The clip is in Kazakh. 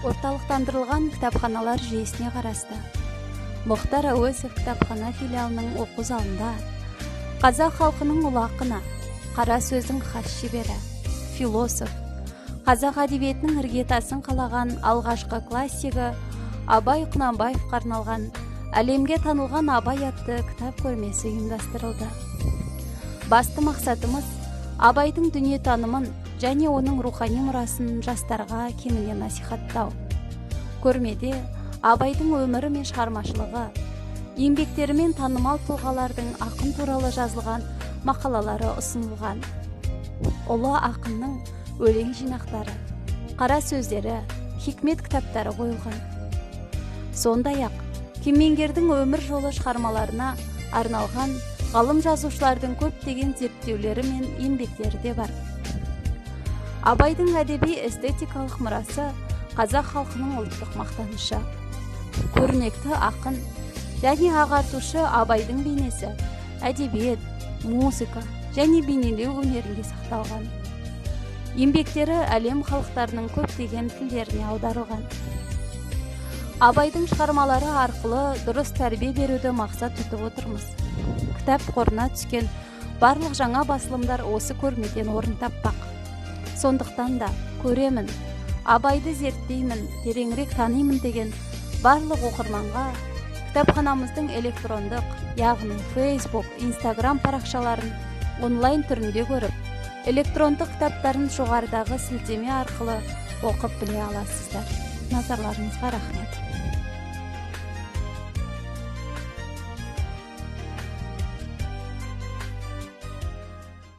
Орталықтандырылған кітапханалар жүйесіне қарасты Мұхтар Әуезов кітапхана филиалының оқу залында қазақ халқының ұлы ақыны, қара сөздің хас шебері, философ, қазақ әдебиетінің іргетасын қалаған алғашқы классигі Абай Құнанбаевқа арналған «Әлемге танылған Абай» атты кітап көрмесі ұйымдастырылды. Басты мақсатымыз – Абайдың дүниетанымын және оның рухани мұрасын жастарға кеңінен насихаттау. Көрмеде Абайдың өмірі мен шығармашылығы, еңбектері мен танымал тұлғалардың ақын туралы жазылған мақалалары ұсынылған. Ұлы ақынның өлең жинақтары, қара сөздері, хикмет кітаптары қойылған. Сондай ақ кемеңгердің өмір жолы, шығармаларына арналған ғалым жазушылардың көптеген зерттеулері мен еңбектері де бар. Абайдың әдеби эстетикалық мұрасы – қазақ халқының ұлттық мақтанышы. Көрнекті ақын және ағартушы Абайдың бейнесі әдебиет, музыка және бейнелеу өнерінде сақталған. Еңбектері әлем халықтарының көптеген тілдеріне аударылған. Абайдың шығармалары арқылы дұрыс тәрбие беруді мақсат тұтып отырмыз. Кітап қорына түскен барлық жаңа басылымдар осы көрмеден орын таппақ. Сондықтан да көремін, Абайды зерттеймін, тереңірек танимын деген барлық оқырманға кітапханамыздың электрондық, яғни Фейсбук, Инстаграм парақшаларын онлайн түрінде көріп, электрондық кітаптарын жоғарыдағы сілтеме арқылы оқып біле аласыздар. Назарларыңызға рахмет.